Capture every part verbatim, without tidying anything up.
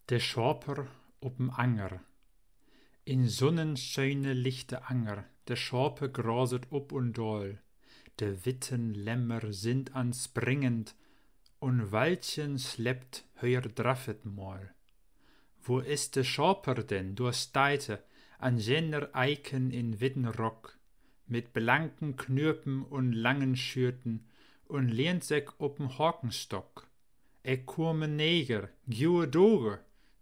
De Schaper op en Anger. In Sunnenscheene lichte Anger, de Schape graset op un daal, de witten Lämmer sind an springend, un Waldchen sleppt hör draffet Mal. Wo is de Schaper denn? Dor steiht he, an jener Eiken in witten Rock, mit blanken Knöpen un langen Schöten, un lehnt sik op en Hakenstock. Ek kome neger, gode Doge,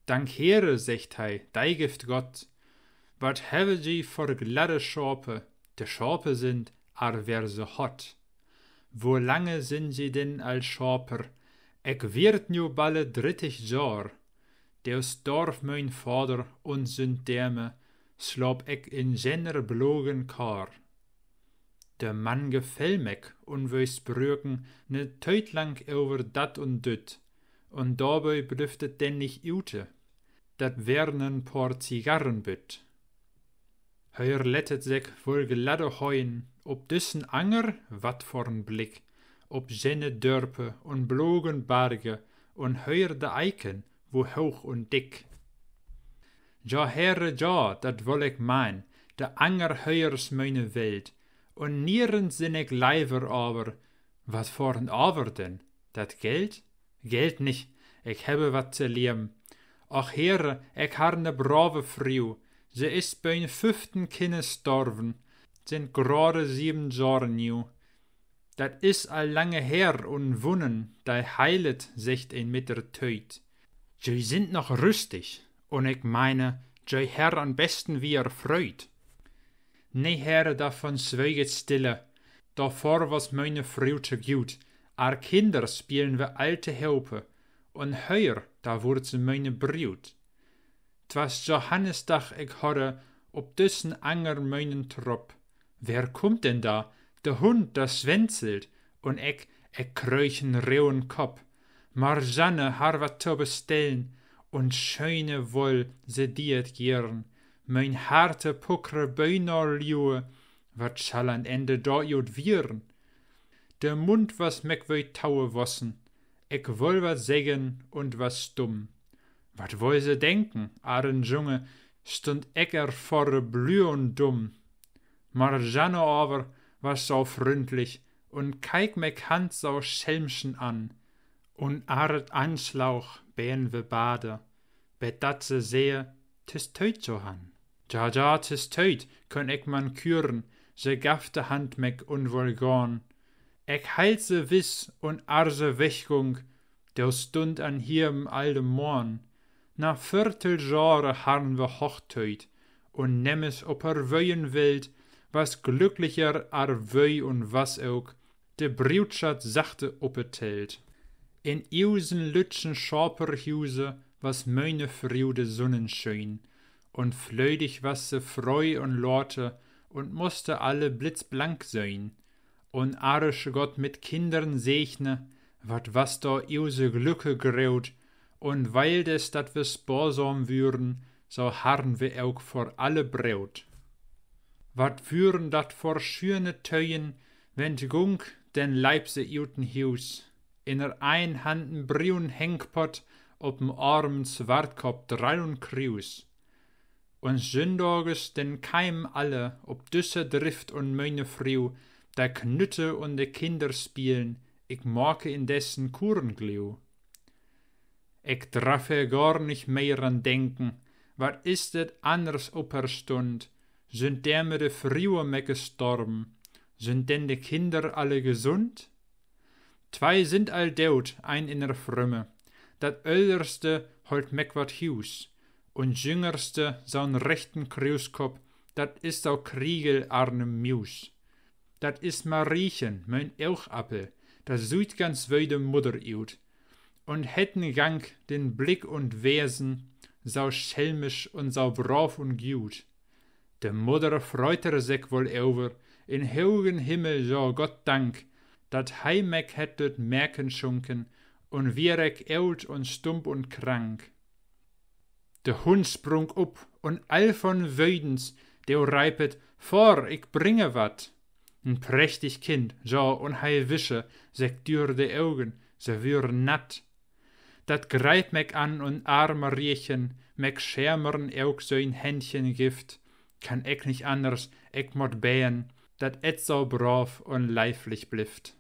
dank Here, seggt he, dei gifft Gott. Wat hewwe ji for gladde Schape, de Schape sind, ar wer se hott. Wo lange sind ji denn al Schaper? Ek wierd nu balle drittig Johr. Do storf mien Vader, un sünd deme slaap ek in jener blogen Kar. De Mann gefell mik, un wi spröken ne Tiet lang över dat un düt, un dorbi blifft et denn nich ute, dat weren en paar Zigarrenbütt. Hör lett et sik woll gladde heuen, op düssen Anger, wat for en Blick, op jene Dörpe un blogen Barge, un hör de Eiken, wo hooch un dick. Ja, Here, ja, dat woll ek mein, de Anger hör is miene Welt, un nierens sin ek leiver, aver, wat for en Aver denn? Dat Geld? Geld nich, ek hebbe wat to leven. Och Here, ek harr ne brave Fru, se is bi'n füften Kinne storven, sind grade sieben Johr nu. Dat is al lange her, un Wunnen, dei heilet, seggt een mit der Tiet. Ji sind noch rüstig, un ik meine, ji herr an besten wier Freud. Nee, Here, davon swieget stille, davor was miene Fru to gut, ar Kinder spielen we all tohope, un hör, da wurd se miene Brut. 't was Johannesdag, ik horre op düssen Anger mienen Tropp. Wer kummt denn da? De Hund, da swenzelt, un ik, ik kröög en roen Kopp. Marjanne harr wat to bestellen, un schöne Woll, se dieet gieren. Mien Harte puckre bina lue, wat schall an Ende dor jut wieren? De Mund was mik wie tauewossen, ik woll wat seggen un was stumm. Wat woll se denken, ar en Junge, stund ik er vor blü un dumm. Marjanne aver was so fründlich un keik mik ganz so schelmschen an, un ar et anslaug, been we bade, bet dat se see, 't is Tiet, Johann. Ja, ja, 't is Tiet, kunn ik man küren, se gaff de Hand mik un woll gahn. Ik heilt se wiss un ar se weggung, do stund an hierm all de Morn. Na viertel Johre harren we Hochtiet, un nemmes op er weien Welt was glücklicher ar wei un was ok, de Brutschatt sachte opetelt. In iusen lütschen Schaperhuse was miene Fru de Sunnenschien, un flödig was se freu un late un musste alle blitzblank sien. Un arisch Gott mit Kindern segne, wat was dor iuse Glücke groot, un weil des dat we sparsam würen, so harren we ok vor alle Broot. Wat würen dat vor schöne Töen, wenn 't gung, denn leip se ut en Huus, in er ein Hand en brun Hengpott, op en Arm en Swartkopp drall un Kruus. Un sünndages denn keimen alle op düsse Drift un miene Fru, de Knütte un de Kinder spielen, ik make indessen Kurenglu. Ik draff er gor nich mehr an denken, wat is dat anners op er stund, sünd der mit de Fru mecke storben, sünd denn de Kinder alle gesund? Twei sind all doot, ein in der Frömme. Dat öllste holt meck wat Huus, un jüngerste, so'n rechten Kruuskopp, dat is so Kriegel ar ne Muus. Dat is Mariechen, mien Oogappel, dat süht ganz wie de Mudder ut, un hett en Gang, den Blick un Wesen, so schelmisch un so brav un gut. De Mudder freut er sik woll över, in hogen Himmel, ja, Gott Dank, dat hei meck hett düt Mäken schunken, un wier ek oolt un stump un krank. De Hund sprung up un all von Wödens, do reip et: Fahr, ik bringe wat! En prächtig Kind, ja, un hei wische sik dör de Ogen, se würen natt. Dat Greip mek an un Arme riechen, mek Schermern ok sien Händchen gifft, kann ek nich anners, ek mott bäen, dat et so braav un leivlich blifft.